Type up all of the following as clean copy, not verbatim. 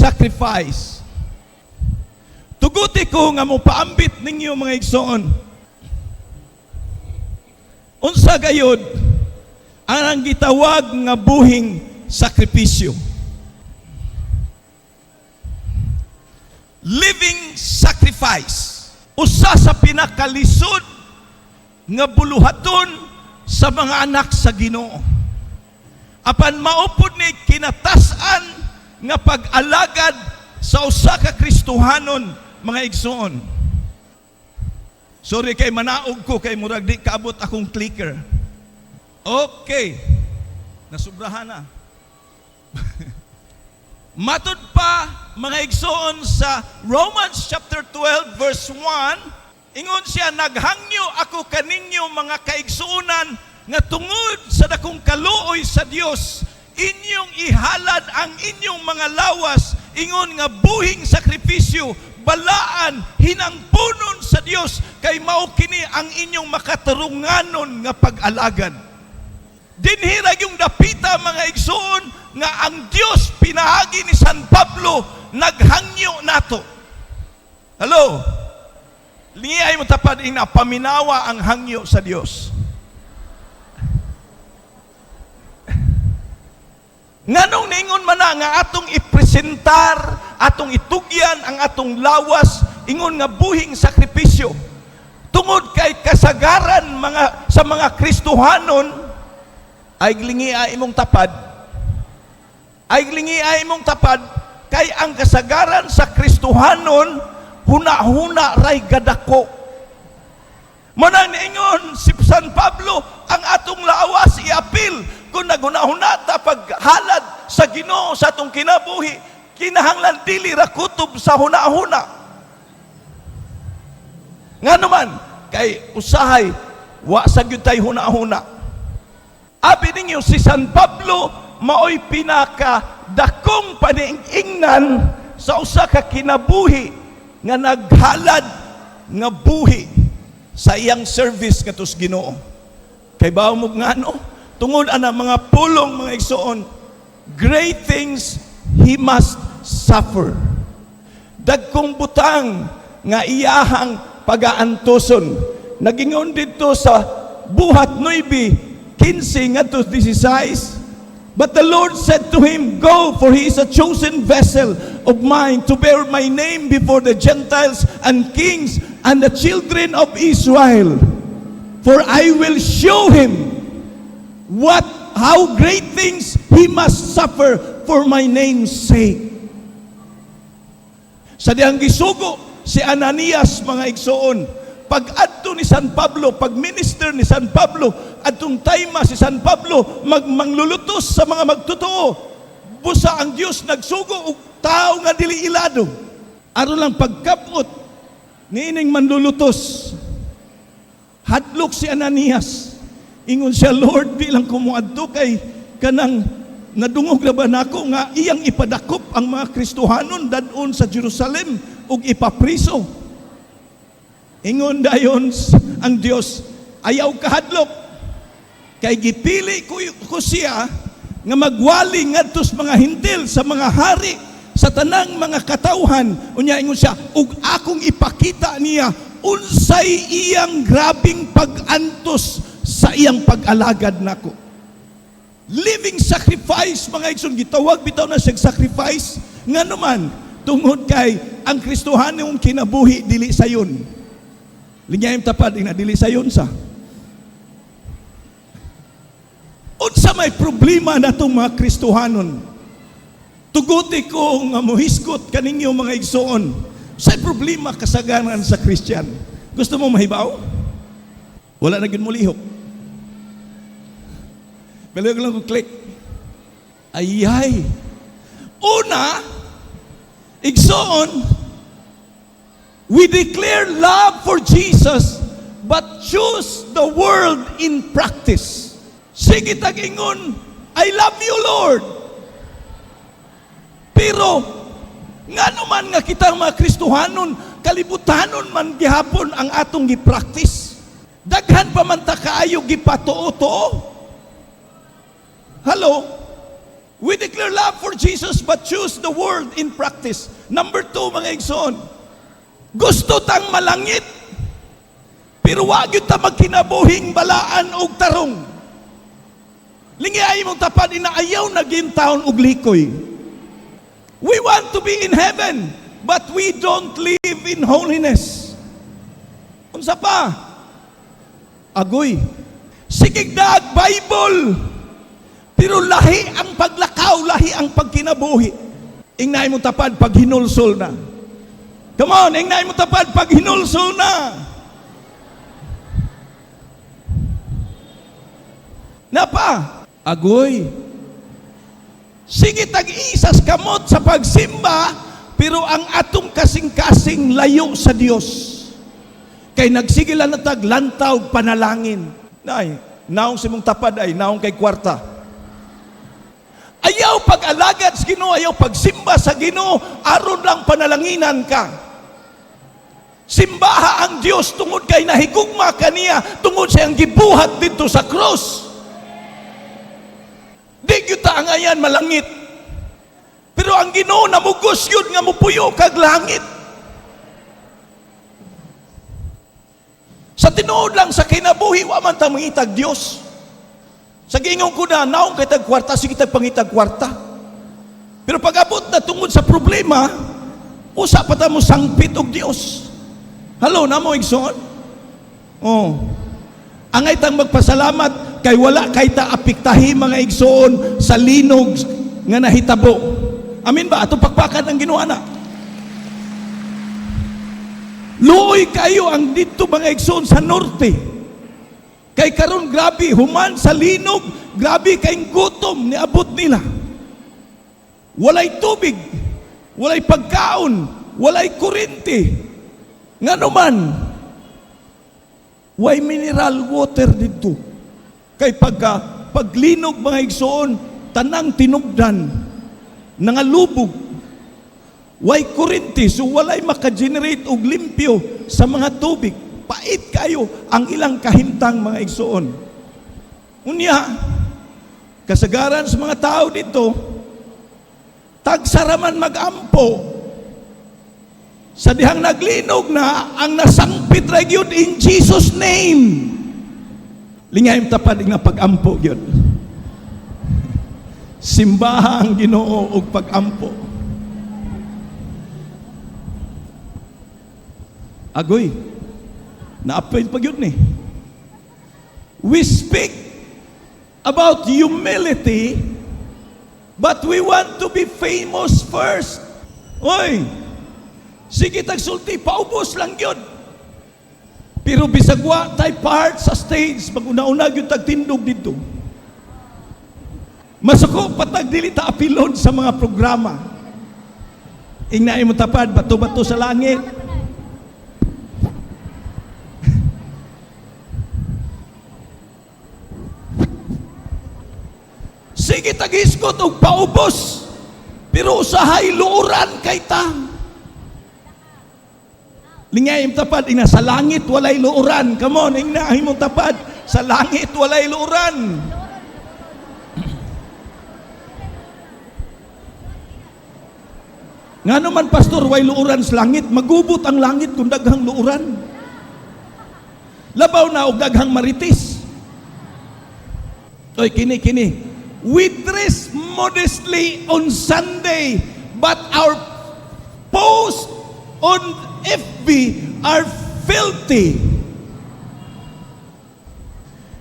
sacrifice. Tuguti ko nga mo paambit ninyo, mga igsoon. Unsa gayod ang gitawag nga buhing sakripisyo? Living sacrifice. Usa sa pinakalisod nga buluhaton sa mga anak sa Ginoo. Apan maupod ni kinatas-an nga pag-alagad sa usa ka Kristohanon, mga igsoon. Sorry kay manaog ko kay murag di kaabot akong clicker. Okay. Nasubrahan na. Matud pa, mga igsoon, sa Romans chapter 12 verse 1, ingon siya, "Naghangyo ako kaninyo, mga kaigsuonan, nga tungod sa dakong kaluoy sa Dios inyong ihalad ang inyong mga lawas ingon nga buhing sakripisyo, balaan, hinangpunon sa Dios, kay mao kini ang inyong makatarunganon nga pag-alagad." Dinhi ra yung dapita, mga igsoon, nga ang Dios pinaagi ni San Pablo naghangyo nato. Hello? Lingiyay mo tapad ina, paminawa ang hangyo sa Dios. Nganong ningon man na nga atong ipresentar, atong itugyan ang atong lawas ingon nga buhing sakripisyo? Tungod kay kasagaran mga sa mga Kristohanon ay lingia imong tapad. Ay lingia imong tapad kay ang kasagaran sa Kristohanon huna-huna ray gadako. Manang niingon si San Pablo, ang atong lawas iapil. Kung naghuna-huna ta paghalad sa Ginoo sa atong kinabuhi, kinahanglan dili ra kutob sa huna-huna. Ngano man kay usahay wa sa gyud tay huna-huna. Abi ninyo, si San Pablo maoy pinaka dakong paniingnan sa usa ka kinabuhi nga naghalad nga buhi sa iyang service ngadto sa Ginoo. Kay bawo mo ngano? Tungod ana mga pulong, mga igsoon, great things he must suffer. Dagkong butang nga iyahang pagaantoson. Nagingon dito sa Buhat 9:15 ngadto 16, "But the Lord said to him, 'Go, for he is a chosen vessel of mine to bear my name before the Gentiles and kings and the children of Israel. For I will show him what how great things he must suffer for my name's sake.'" Sa dihang gisugo si Ananias, mga igsoon, pag adto ni San Pablo, pag minister ni San Pablo, adtong tayma si San Pablo magmanglulutos sa mga magtotoo. Busa ang Dios nagsugo og tao nga dili ilado. Aron lang pagkabot niining manlulutos, hadlok si Ananias. Ingon siya, "Lord, di lang ko moadto kay kanang nadungog na ba nako nga iyang ipadakop ang mga Kristohanon dadon sa Jerusalem ug ipapriso." Ingon dayon ang Dios, "Ayaw kahadlok kay gipili ko siya nga magwali ngadto sa mga Hentil, sa mga hari, sa tanang mga katawhan." Unya ingon siya, "Ug akong ipakita niya unsay iyang grabing pag-antos sa iyang pag-alagad nako." Living sacrifice, mga igsoon, gitawag bitaw na siyang sacrifice. Ngano man? Tungod kay ang Kristohanong kinabuhi dili sayon. Lingayam tapad ina, dili sayon sa. Unsa may problema natong mga Kristohanon? Tuguti ko nga mohisgot kaninyo, mga igsoon. Sa problema kasagaran sa Christian. Gusto mo mahibaw? Wala na gyud mo lihok. Pero lang ko click. Ayay. Una, igsoon, we declare love for Jesus but choose the world in practice. Sige tag-ingon, "I love you, Lord." Pero, ngano man nga kitang mga Kristohanon, kalibutanon man gihapon ang atong gi-practice. Daghan pa man ta kaayo gipatuo-tuo. Hello? We declare love for Jesus but choose the world in practice. Number two, mga igsoon, gusto tang malangit, pero wa gyud ta magkinabuhing balaan og tarong. Lingi imong tapad, inaayaw na taon og likoy. We want to be in heaven, but we don't live in holiness. Unsa pa? Agoy. Sige dag Bible. Pero lahi ang paglakaw, lahi ang pagkinabuhi. Ingnay mo tapad pag hinulsol na. Come on, ingnay mo tapad pag hinulsol na. Napa? Agoy. Sige tag-isas kamot sa pagsimba, pero ang atong kasing-kasing layo sa Dios. Kay nagsige lang na tag lantaw panalangin. Nay, naong si mong tapad ay naong kay kwarta. Ayaw pag-alagad sa Ginoo, ayaw pagsimba sa Ginoo, aron lang panalanginan ka. Simbaha ang Dios tungod kay nahigugma kaniya, tungod sa iyang gibuhat dito sa krus. Di gyud ta angayan malangit. Pero ang Ginoo namugos yun nga mupuyo kag langit. Sa tinuod lang sa kinabuhi, wa man ta mangitag Dios. Sa giingon ko na, naong kay tag kwarta, sige tag pangitag kwarta. Pero pag-abot na tungod sa problema, usa pa ta mo sangpit og Dios. Hello, namo igsoon? Oh. Angay tang magpasalamat kay wala kay ta apektahi, mga igsoon, sa linog nga nahitabo. Amin ba? Atong pakpakan ang Ginoo na. Luoy kayo ang dito, mga igsoon, sa norte. Kay karon grabe human sa linog, grabe kay gutom niabot nila. Walay tubig, walay pagkaon, walay kuryente. Ngano man, way mineral water dito. Kay pagka paglinog, mga igsoon, tanang tinubdan nangalubog. Way kuryente, so walay maka-generate og limpyo sa mga tubig. Pait kayo ang ilang kahimtang, mga igsoon. Unya, kasagaran sa mga tao dito, tagsaraman magampo, sa dihang naglinog na, ang nasangpit ra gyud, "In Jesus' name." Lingay tapad nga pagampo gyud. Simbaha ang Ginoo og pagampo. Agoy. Naapil pa gyud ni. We speak about humility, but we want to be famous first. Oy, sige tagsulti, paubos lang yun. Pero bisag wa tay part sa stage, mag-una-una gyud tagtindog dito. Masuko patag dili ta apilon sa mga programa. Ingna mo tapad, bato-bato sa langit. Sige taghisgot og paubos. Pero usahay luoran kay ta. Lingay imong tapad, ingna, sa langit walay luoran. Come on, ingna imong tapad, sa langit walay luoran. Ngano man, pastor, way luoran sa langit? Magubot ang langit kung daghang luoran. Labaw na og daghang marites. Oy, kini kini. We dress modestly on Sunday, but our post on FB are filthy.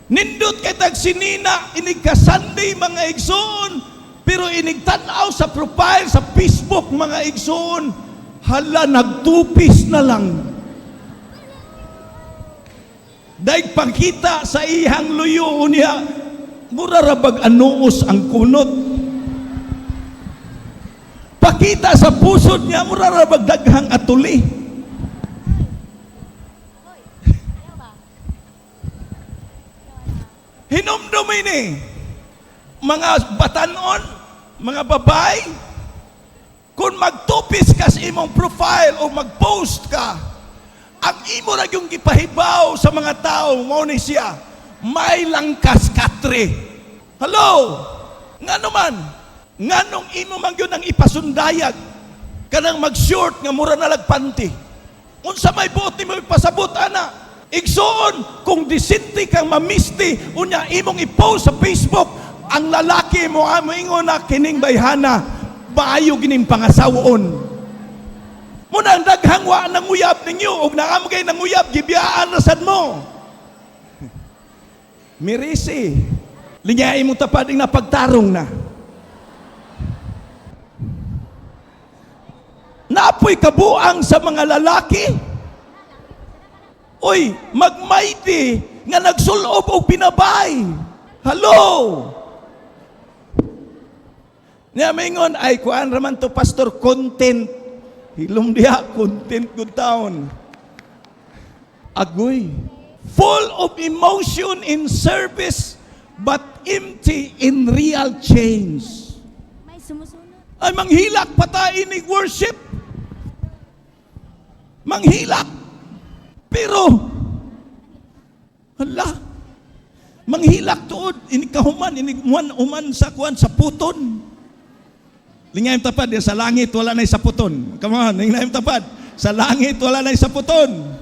Nindot kay tag sinina inig ka Sunday, mga igsoon, pero inig tan-aw sa profile sa Facebook, mga igsoon, hala, nagtupis na lang. Daig pagkita sa iyang luyo niya, mura ra bag anuos ang kunot. Pakita sa pusod niya, mura ra bag daghang atuli. Hinumdumi ni mga batanon, mga babay, kung magtupis ka sa imong profile o mag-post ka, ang imo ra yung gipahibaw sa mga tao, mao ni siya, may langkas katre. Hello? Nga naman, Nganong imo man gyud ang ipasundayag kanang mag-short nga mura na lag panty? Unsa may buot nimo ipasabot ana? Igsoon, kung disente kang mamisti, unya imong i-post sa Facebook, ang lalaki mo amo ingon na kining bayhana, maayo gining pangasawon. Muna ang daghang wa nanguyab ninyo ug naa mo kay nanguyab, gibiyaan ra sad mo. Mirisi. Lingay mo tapad ing napagtarong na. Napoy kabuang sa mga lalaki. Uy, magmayti nga nagsulob og binabay. Hello. Niya mingon ay kuan raman to, pastor, content. Hilom diha, content good town. Agoy. Full of emotion in service but empty in real change. May sumusunod. Ay manghilak pa ta inig worship. Manghilak. Pero hala, manghilak tuod inig kahuman, inig human, human sa kuan, sa puton. Lingayam tapad, sa langit wala na sa puton. Come on, lingayam tapad. Sa langit wala na sa puton.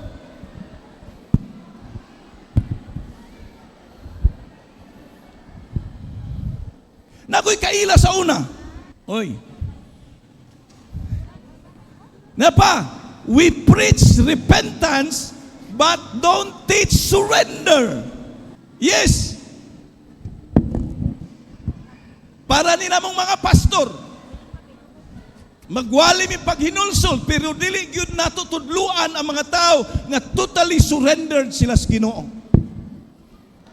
Nakoy kaila sa una. Oy. Napa, we preach repentance but don't teach surrender. Yes. Para ni namong mga pastor, magwali mi paghinulsol pero dili gyud nato tudluan ang mga tao nga totally surrendered sila sa Ginoo.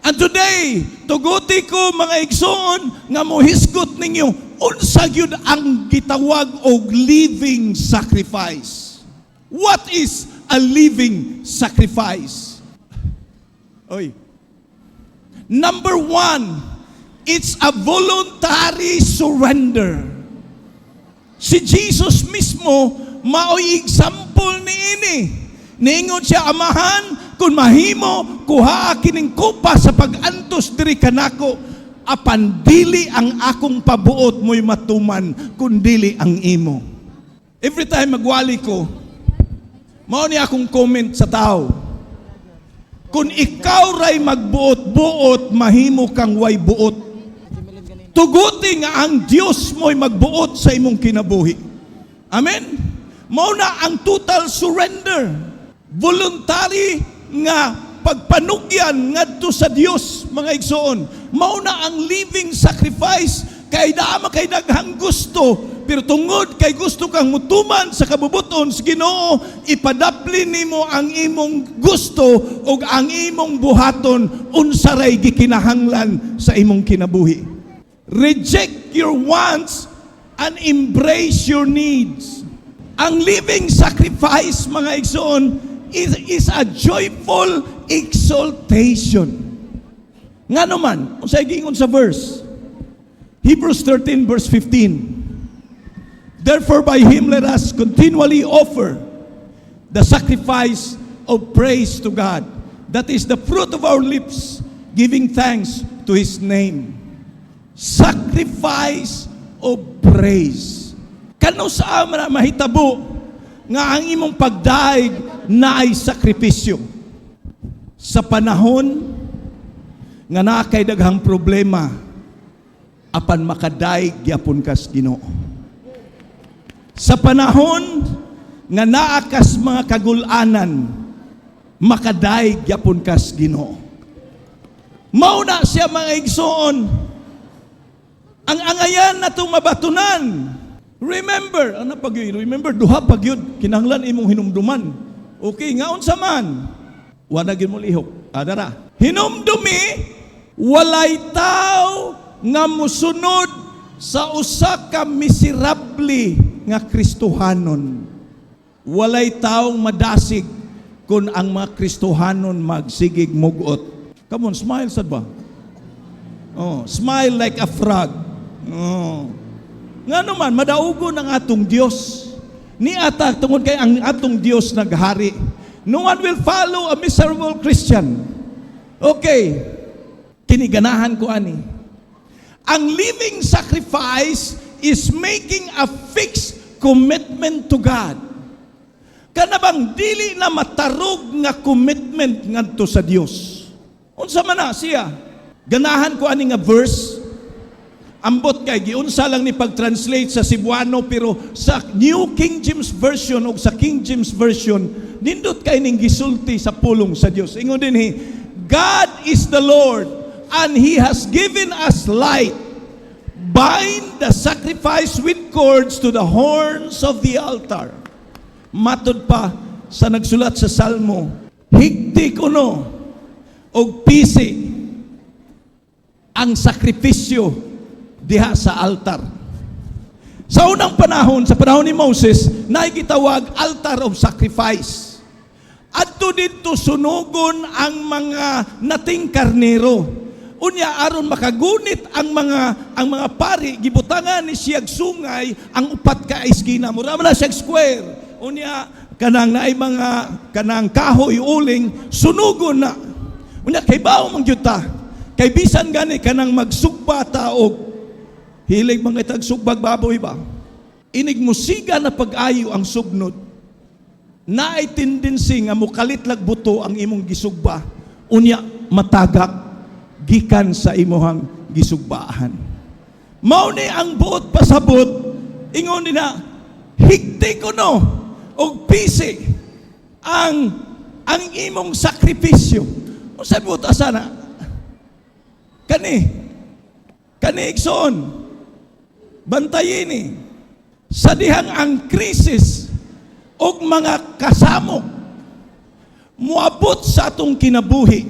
And today, tuguti ko, mga igsoon, nga mohisgot ninyo unsa gyud ang gitawag og living sacrifice. What is a living sacrifice? Oy. Number one, it's a voluntary surrender. Si Jesus mismo maoy example niini. Niingon siya, "Amahan, kung mahimo, kuha kining kupa sa pag-antos diri kanako, apan dili ang akong pabuot mo'y matuman, kundili ang imo." Every time magwali ko, mao ni akong comment sa tao. Kung ikaw ray magbuot-buot, mahimo kang way buot. Tuguti nga ang Dios mo'y magbuot sa imong kinabuhi. Amen? Mao na ang total surrender. Voluntary nga pagpanugyan ngadto sa Dios, mga igsoon. Mao na ang living sacrifice kay naa man kay daghang gusto, pero tungod kay gusto kang mutuman sa kabubuton sa Ginoo, ipadapli nimo ang imong gusto ug ang imong buhaton unsa ray gikinahanglan sa imong kinabuhi. Reject your wants and embrace your needs. Ang living sacrifice, mga igsoon, is a joyful exaltation. Nga naman, unsay giingon sa verse? Hebrews 13 verse 15. "Therefore by him let us continually offer the sacrifice of praise to God. That is the fruit of our lips, giving thanks to His name." Sacrifice of praise. Kano sa man na mahitabo nga ang imong pagdaig na ay sakripisyo? Sa panahon nga naa kay daghang problema, apan makadaig gyapon kas Ginoo. Sa panahon nga naa kas mga kagulanan, makadaig gyapon kas Ginoo. Mao na siya, mga igsoon, ang angayan natong mabatunan. Remember, ano pag yun? Remember, duha pag yun, kinahanglan imong hinumduman. Okay, nga unsa man? Wala gyud mo lihok. Adara. Hinumdumi, walay tao nga musunod sa usa ka miserable nga Kristohanon. Walay taong madasig kung ang mga Kristohanon magsigig mugot. Come on, smile sad ba? Oh, smile like a frog. Oh. Nga naman, madaugo ng atong Dios. Ni ata tungod kay ang atong Dios naghari. No one will follow a miserable Christian. Okay. Kiniganahan ko ani. Ang living sacrifice is making a fixed commitment to God. Kana bang dili na matarog nga commitment ngadto sa Dios. Unsa man na siya? Ganahan ko ani nga verse. Ambot kay giunsa lang ni pag-translate sa Cebuano, pero sa New King James Version o sa King James Version, nindot kay ning gisulti sa pulong sa Dios. Ingon dinhi, "God is the Lord and He has given us light. Bind the sacrifice with cords to the horns of the altar." Matod pa sa nagsulat sa Salmo, higti kuno og pisi ang sakripisyo diha sa altar. Sa unang panahon, sa panahon ni Moses, naay gitawag altar of sacrifice. Adto didto sunugon ang mga nating karnero. Unya aron makagunit ang mga pari, gibutangan ni siyag sungay ang upat ka eskina. Mura man na siyag square. Unya kanang naay mga kanang kahoy uling, sunugon na. Unya kay bawo man gyud ta. Kay bisan gani kanang magsugba ta og hilig mga itag sugbag baboy ba? Inig musiga na pag-ayo ang sugnod. Naay tendency nga mukalit lag buto ang imong gisugba. Unya matagak gikan sa imuhang gisugbaan. Mao ni ang buot pasabot, ingon ni na higti kuno og pisi ang imong sakripisyo. Unsa buot asa na? Kani kani, igsoon, bantayin ni sa dihang ang krisis og mga kasamok muabot sa atong kinabuhi,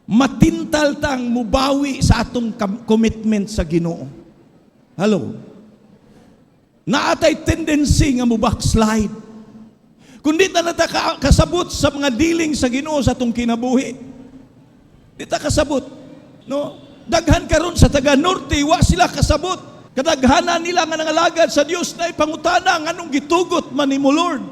matintal tang mubawi sa atong commitment sa Ginoo. Hello? Naatay tendency nga mo backslide. Kung di ta nata kasabot sa mga dealing sa Ginoo sa atong kinabuhi. Di ta kasabot. No? Daghan karon sa taga Norte, wa sila kasabot. Kadaghanan nila nga nangalagad sa Dios na ipangutana nganong gitugot man nimo, Lord.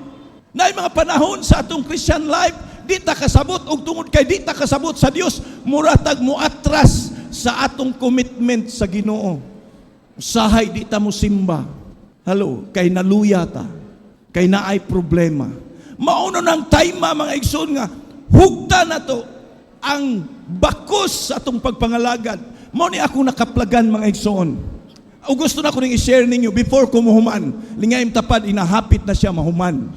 Na mga panahon sa atong Christian life, di ta kasabot, og tungod kay di ta kasabot sa Dios, mura tag muatras sa atong commitment sa Ginoo. Usahay di ta mo simba. Hello, kay naluya ta. Kay naay problema. Mauno ng time, mga igsoon, nga hugta na to ang bakos sa atong pagpangalagad. Mao ni ako nakaplagan, mga igsoon. O gusto na ko ning i-share ninyo before ko muhuman. Lingayim tapad, inahapit na siya mahuman.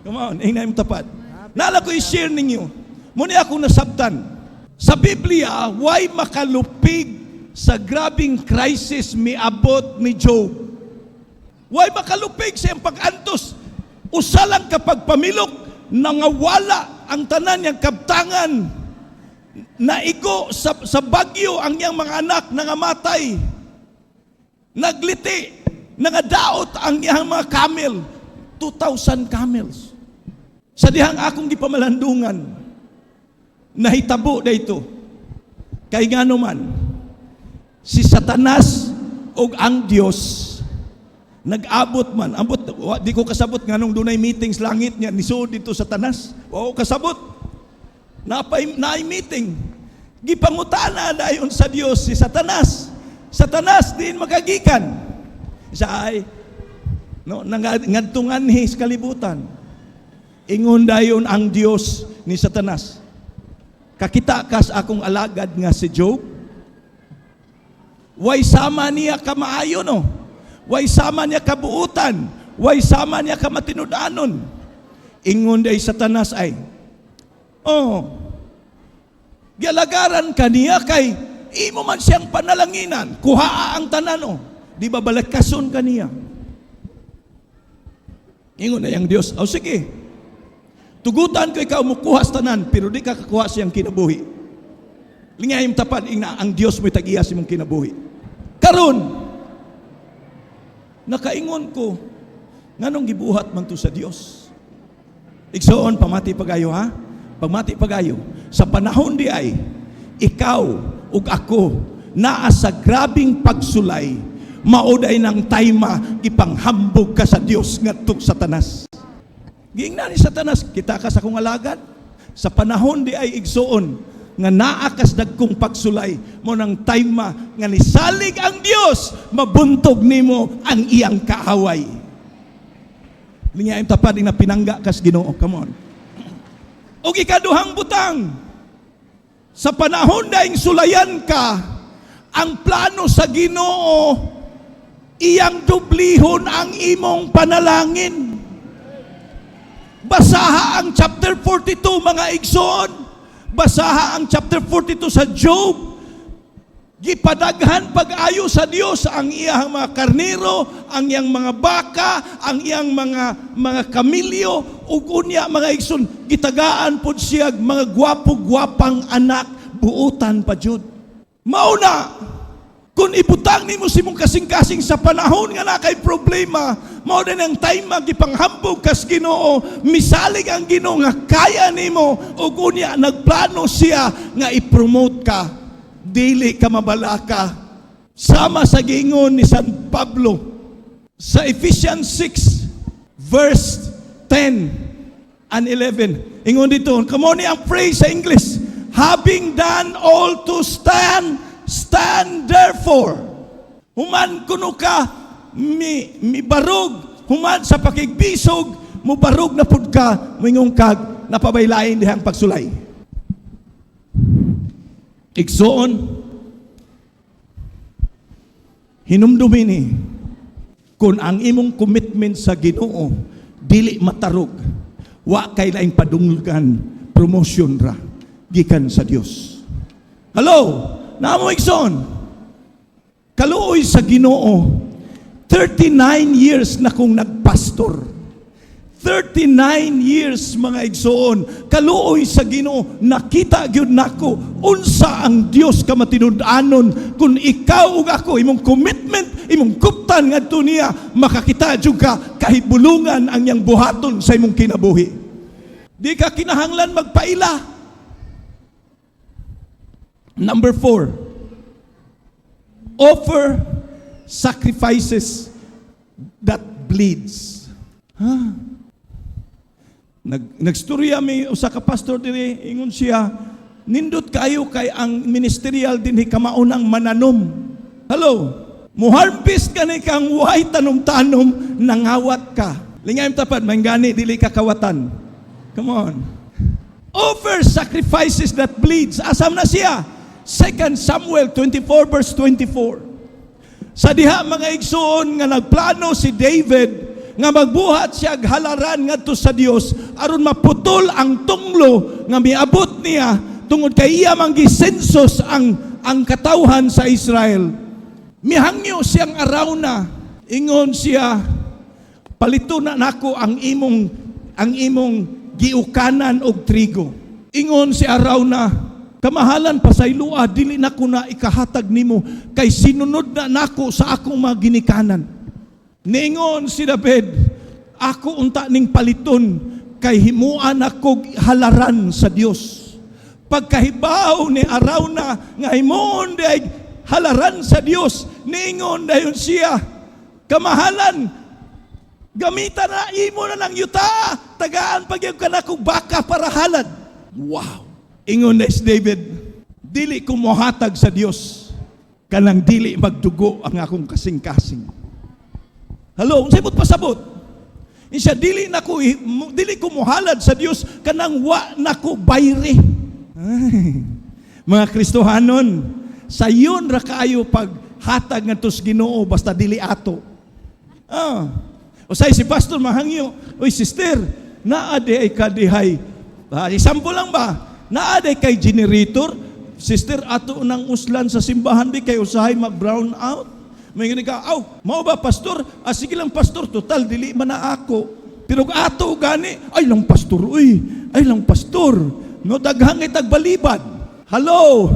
Come on, ingayim tapad. Nala ko i-share ninyo. Mao ni ako nasabtan. Sa Biblia, why makalupig sa grabing crisis miabot ni Job? Why makalupig sa iyang pag-antos? Usa lang kapag pamilok, nangawala ang tanan niyang kabtangan. Naigo sa bagyo ang iyang mga anak, nangamatay. Nagliti, nangadaot ang iyang mga camel. 2,000 camels. Sa dihang akong gipamalandungan, nahitabo dayto. Kay ngano man, si Satanas og ang Dios nag-abot man. Ambot, di ko kasabot nganong dunay meetings langit niya nisud dito Satanas. Wa ko kasabot. Napay naay meeting. Gipangutana dayon sa Dios si Satanas. "Satanas, diin makagikan?" Sa ay no ngadtungan sa kalibutan. Ingon dayon ang Dios ni Satanas, "Kakita kas akong alagad nga si Job? Way sama niya kamaayo, no? Way sama niya kabuutan. Way sama niya kamatinud-anon." Ingon day Satanas ay, "Oh, gialagaran ka niya kay imo man siyang panalanginan. Kuhaa ang tanan, oh. Di ba balakason ka niya?" Ingon na yang Dios, "Oh sige, tugutan ko ikaw mukuha sa tanan, pero di ka kakuha siyang kinabuhi." Lingayim tapad, ingna, ang Dios mo'y tag-iya sa imong kinabuhi. Karon, nakaingon ko, nganong gibuhat man to sa Dios? Igsoon, pamati pagayo ha? Pamati pagayo. Sa panahon di ay, ikaw ug ako naa sa grabing pagsulay, mao day ng tayma ipanghambog ka sa Dios ngadto Satanas. Giingnan ni Satanas, "Kita ka sa akong alagad." Sa panahon di ay, igsoon, nga naa kas dagkong pagsulay mo nang time nga nisalig ang Dios, mabuntog nimo ang iyang kaaway. Lingi ang tapad na pinangga kas Ginoo. Come on. Og ikaduhang butang, sa panahon na sulayan ka, ang plano sa Ginoo, iyang dublihon ang imong panalangin. Basaha ang chapter 42, mga igsoon. Basaha ang chapter 42 sa Job. Gipadaghan pag-ayo sa Dios ang iyang mga karnero, ang iyang mga baka, ang iyang mga kamilyo, ug unya, mga igsoon, gitagaan pod siya mga gwapo-gwapang anak, buutan pa jud. Mauna, kung ibutang nimo sa imong kasing-kasing sa panahon nga naa kay problema, mao din ang time gipanghambog kas Ginoo, misalig ang Ginoo nga kaya nimo ug unya nagplano siya nga i-promote ka. Dili ka mabalaka. Sama sa giingon ni San Pablo sa Ephesians 6 verse 10 and 11. Ingon dito, kamo ni ang phrase sa English, "Having done all to stand, stand therefore." Human kuno ka mi barog, human sa pakigbisog, mubarog na pud ka, moingon kag napabaylain dihang pagsulay. Igsoon, hinumdumi ni, kung ang imong commitment sa Ginoo dili matarog, wa kay laing padunggan, promotion ra gikan sa Dios. Hello, namo, igsoon. Kaluoy sa Ginoo, 39 years na kong nagpastor. 39 years, mga igsoon, kaluoy sa Ginoo, nakita gyud nako unsa ang Dios ka matinud-anon kung ikaw ug ako, imong commitment, imong kuptan ngadto niya, makakita jud ka kahibulungan ang iyang buhaton sa imong kinabuhi. Di ka kinahanglan magpaila. Number 4, offer sacrifices that bleeds. Ha? Nagstorya mi usa ka pastor diri, ingon siya, nindot kayo kay ang ministerial dinhi kamaunang mananom. Hello? Muharvest ka ni kang way tanom-tanom, nangawat ka. Lingayom tapad, manggani dili ka kawatan. Come on. Offer sacrifices that bleeds. Asam na siya? 2 Samuel 24 verse 24. Sa diha, mga igsoon, nga nagplano si David nga magbuhat siya og halaran ngadto sa Dios aron maputol ang tunglo nga miabot niya tungod kay iya man gi-census ang katawhan sa Israel. Mihangyo siyang Arauna. Ingon siya, "Palito na nako ang imong giukanan og trigo." Ingon si Arauna, "Kamahalan, pasaylua, dili nako na ikahatag nimo kay sinunod na nako sa akong mga ginikanan." Ningon si David, "Ako unta ning paliton kay himuan ako halaran sa Dios." Pagkahibaw ni Arauna nga himuon di ay halaran sa Dios, ningon dayon siya, "Kamahalan, gamitan na imo na ng yuta, tagaan pagyud ka na kog baka para halad." Wow! Ingon na si David, "Dili ko mohatag sa Dios kanang dili magdugo ang akong kasing-kasing." Hello, unsay buot pasabot? Insya, dili ko mohalad sa Dios kanang wa nako bayri. Ay, mga Kristohanon, sayon ra kaayo paghatag ngadto sa Ginoo basta dili ato. Ah. Usay si pastor mahangyo, "Uy sister, naa di ay kadihay." Ah, example lang ba? Naa di kay generator, sister, ato nang uslan sa simbahan di kay usahay mag-brown out. May ka, "Aw, mao ba, pastor? Ah, sige lang, pastor, total dili man na ako." Pero kung ato gani, "Ay lang, pastor, uy, ay lang, pastor." No, daghang itagbalibad. Hello?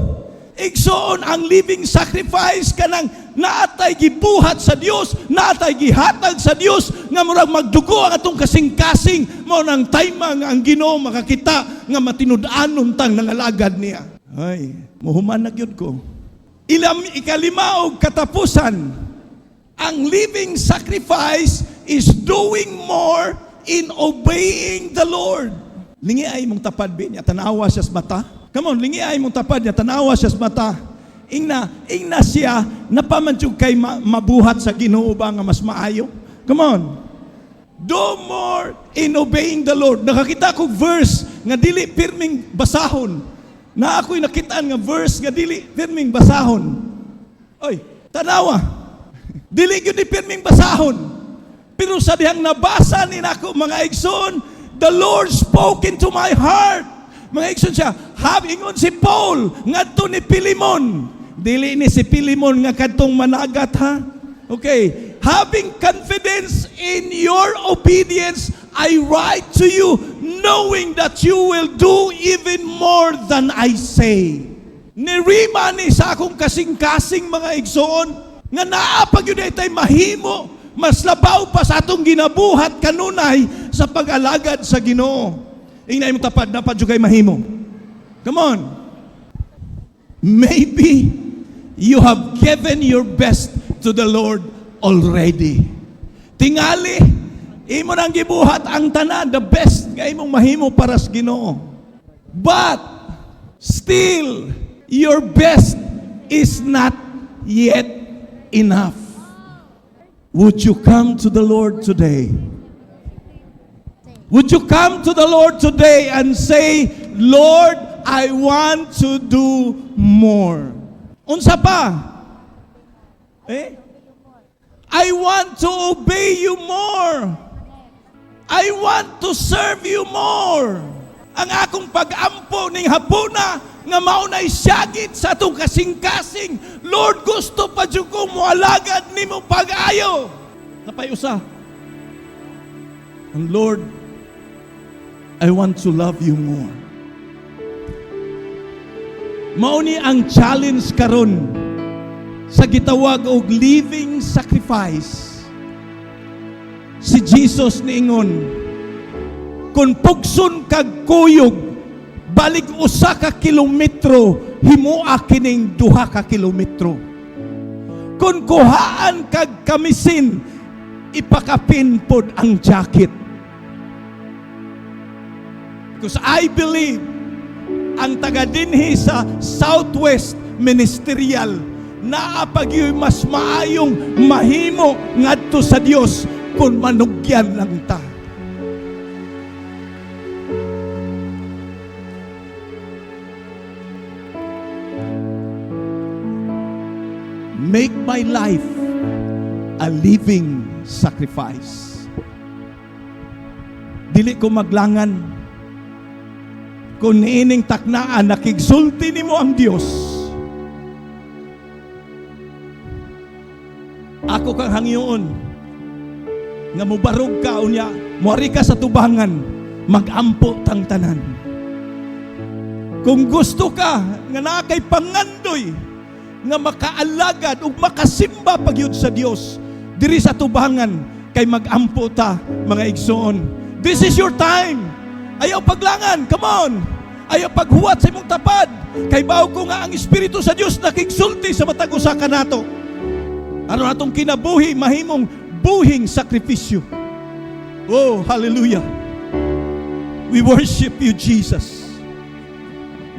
Igsoon, ang living sacrifice kanang naatay gibuhat sa Dios, naatay gihatag sa Dios nga murag magdugo ang atong kasing-kasing, mao nang time nga ang Ginoo makakita nga matinud-anon tang nangalagad niya. Ay, muhuman na gyud ko. Ikalima og katapusan, ang living sacrifice is doing more in obeying the Lord. Lingi ay mong tapad bi niya, tanawa siya sa mata. Come on, lingi ay mong tapad niya, tanawa siya sa mata. Ingna, ingna siya, naa pa man jud kay mabuhat sa Ginoo ba nga mas maayo? Come on. Do more in obeying the Lord. Nakakita ko verse nga dili pirming basahon. Na ako'y nakitaan nga verse nga dili pirming basahon. Oy, tanawa. Dili gyud ni pirming basahon. Pero sa dihang nabasa ni nako, mga igsoon, the Lord spoke into my heart. Mga igsoon siya, ingon si Paul ngadto ni Pilimon. Dili ni si Pilimon nga kadtong managat, ha. Okay, "Having confidence in your obedience, I write to you, knowing that you will do even more than I say." Nirima ni sa akong kasing-kasing, mga igsoon, nga naa pa gyud tay mahimo, mas labaw pa sa atong ginabuhat kanunay sa pag-alagad sa Ginoo. Ingna imong tapad, naa pa jud kay mahimo. Come on. Maybe you have given your best to the Lord already. Tingali, imo nang gibuhat ang tanan, the best nga imong mahimo para sa Ginoo. But still, your best is not yet enough. Would you come to the Lord today? Would you come to the Lord today and say, "Lord, I want to do more"? Unsa pa? Eh? I want to obey you more. I want to serve you more. Ang akong pag-ampo ning hapuna nga mao na'y syagit sa atong kasing-kasing. Lord, gusto pa jud ko moalagad nimo pag-ayo. Naa pay usa. And Lord, I want to love you more. Mao ni ang challenge karon sa gitawag og living sacrifice. Si Jesus niingon, kung pugson kag kuyog, balig 1 ka kilometro, himoa kining 2 ka kilometro. Kung kuhaan kag kamisin, ipakapin pod ang jacket. Because I believe ang taga dinhi sa Southwest Ministerial, naa pa gyuy mas maayong mahimo ngadto sa Dios kung manugyan lang ta. Make my life a living sacrifice. Dili ko maglangan kung niining taknaan nakigsulti nimo ang Dios. Ako kang hangyoon nga mubarog ka unya, muari ka sa tubangan, magampo tang tanan. Kung gusto ka nga naa kay pangandoy nga makaalagad ug makasimba pagyud sa Dios diri sa tubangan, kay magampo ta, mga igsoon. This is your time. Ayaw paglangan, come on. Ayaw paghuwat sa imong tapad. Kay bawo ko nga ang Espiritu sa Dios nakigsulti sa matag usa kanato. Aron atong kinabuhi mahimong buhing sakripisyo. Oh, hallelujah. We worship you, Jesus.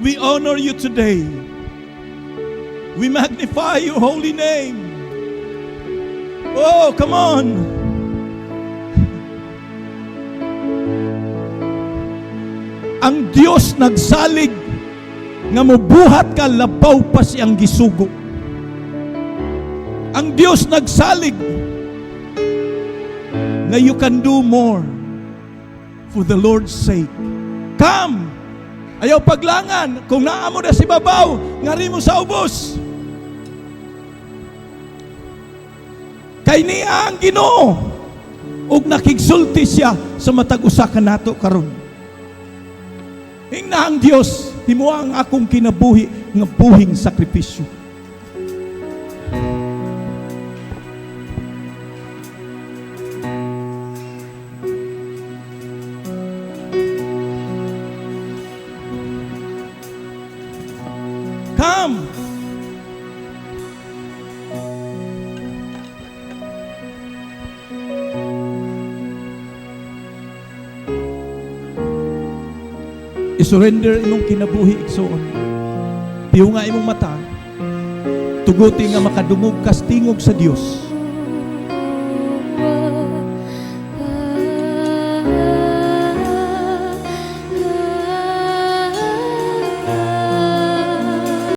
We honor you today. We magnify your holy name. Oh, come on. Ang Dios nagsalig nga mobuhat ka labaw pa siyang gisugo. Ang Dios nagsalig nga you can do more for the Lord's sake. Come! Ayaw paglangan. Kung naa mo na sa ibabaw, ngari mo sa ubos. Kay niya ang Ginoo ug nakigsulti siya sa matag usa kanato karon. Ingna ang Dios, himoa ang akong kinabuhi nga buhing sakripisyo. Come! I-surrender imong kinabuhi, igsoon. Pihunga imong mata. Tuguti nga makadungog kas tingog sa Dios.